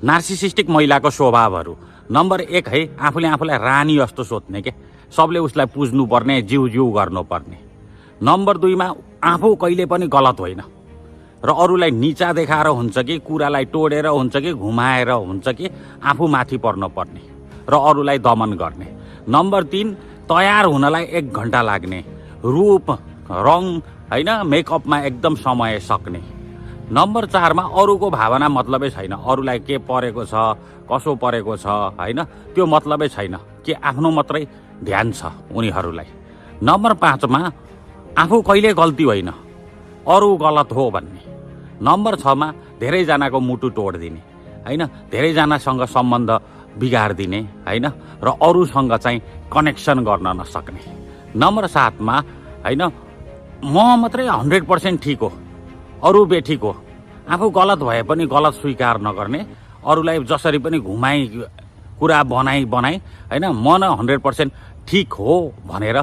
Narcissistic महिलाको स्वभावहरू। Number 1 है, आफूले आफूलाई रानी जस्तो सोध्ने के, सबले उसलाई पुज्नुपर्ने, जिउ जिउ गर्नुपर्ने। नम्बर 2 मा आफू कहिले पनि गलत होइन र अरूलाई नीचा देखाएर हुन्छ कि कुरालाई टोडेर हुन्छ कि घुमाएर हुन्छ कि आफू माथि पर्नुपर्ने र अरूलाई दमन गर्ने। नम्बर 3 तयार हुनलाई 1 घण्टा लाग्ने, रूप रङ होइन मेकअपमा एकदम समय सक्ने। नम्बर 4 मा अरूको भावना मतलबै छैन, अरूलाई के परेको छ कसो परेको छ होइन त्यो मतलबै छैन, कि आफ्नो मात्रै ध्यान छ उनीहरूलाई। नम्बर 5 मा आफू कहिले गल्ती होइन अरू गलत हो भन्ने। नम्बर 6 मा धेरैजनाको मुटु तोडिदिने होइन, धेरैजनासँग सम्बन्ध बिगारिदिने होइन र अरूसँग चाहिँ कनेक्सन गर्न नसक्ने। नम्बर 7 मा होइन म मात्रै 100% ठिक हो अरू बेठिक हो, आफू गलत भए पनि गलत स्वीकार नगर्ने, अरूलाई जसरी पनि घुमाई कुरा बनाई होइन म न 100% ठिक हो भनेर